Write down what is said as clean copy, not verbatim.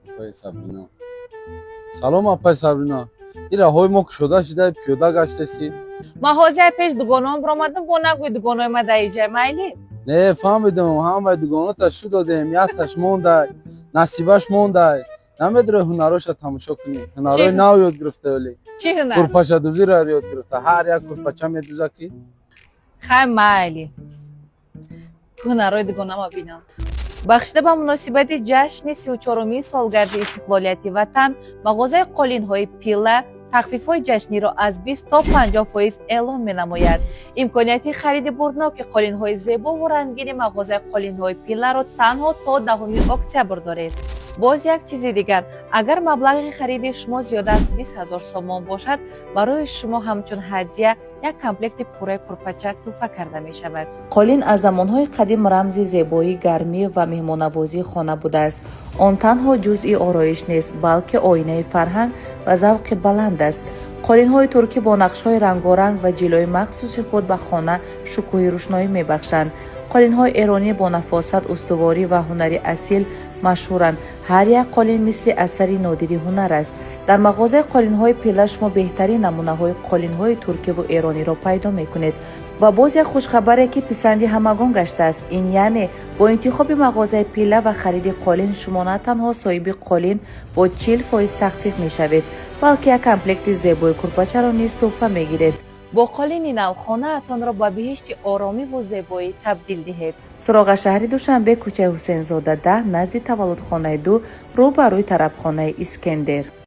Апаи Сабрина, салом, апаи Сабрина. Ин роҳҳои мо кушода шуда, пиёда гаштеси. Ман ҳозир пеш дугонаам биромадам, бо нагӯй дугонаи ма дар иҷа, майли? Не, фаҳмидам, ҳамаи дугонота шу додем, якташ мондай, насибаш мондай. Намедонӣ, ҳунароша тамошо кунӣ, ҳунарҳои Чӣ? нав ёд гирифта олӣ. Чӣ ҳунар? Курпачадӯзиро ёд гирифта, ҳар як курпача медӯза ки. Хай, майли, ҳунарҳои дугонама бинам. Бахшида ба муносибати ҷашни 34-умин солгарди истиқлолияти Ватан, мағозаи қолинҳои «Пилла» тахфифҳои ҷашниро аз 20 то 50% эълон менамояд. Имконияти хариди бурдноки қолинҳои зебову рангини мағозаи қолинҳои «Пилларо» танҳо то 10 октябр доред. Боз як чизи дигар: агар маблағи хариди шумо зиёда аз 20 ҳазор сомон бошад, барои шумо ҳамчун ҳадя як комплекти пурраи курпача тӯҳфа карда мешавад. Қолин аз замонҳои қадим рамзи зебоӣ, гармӣ ва меҳмоннавозии хона будааст. Он танҳо ҷузъи ороиш нест, балки оинаи фарҳанг ва завқи баланд аст. Қолинҳои туркӣ бо нақшҳои рангоранг ва ҷилои махсуси худ ба хона шукӯҳи рӯшноӣ мебахшанд. Қолинҳои эронӣ бо нафосат, устуворӣ ва ҳунари асил машҳуранд. Ҳар як қолин мисли асари нодири ҳунар аст. Дар мағозаи қолинҳои «Пилла» шумо беҳтарин намунаҳои қолинҳои туркиву эрониро пайдо мекунед. Ва боз як хушхабаре, ки писанди ҳамагон гаштааст. Ин яъне бо интихоби мағозаи «Пилла» ва хариди қолин шумо на танҳо соҳиби қолин бо 40% тахфиф мешавед, балки як комплекти зебои курпачаро низ тӯҳфа мегиред. Бо қолини нав хонаатонро ба биҳишти оромиву зебоӣ табдил диҳед. Суроға: шаҳри Душанбе, кӯчаи Ҳусейнзода, 10, назди таваллудхонаи 2, рӯ ба рӯи тарабхонаи «Искендер».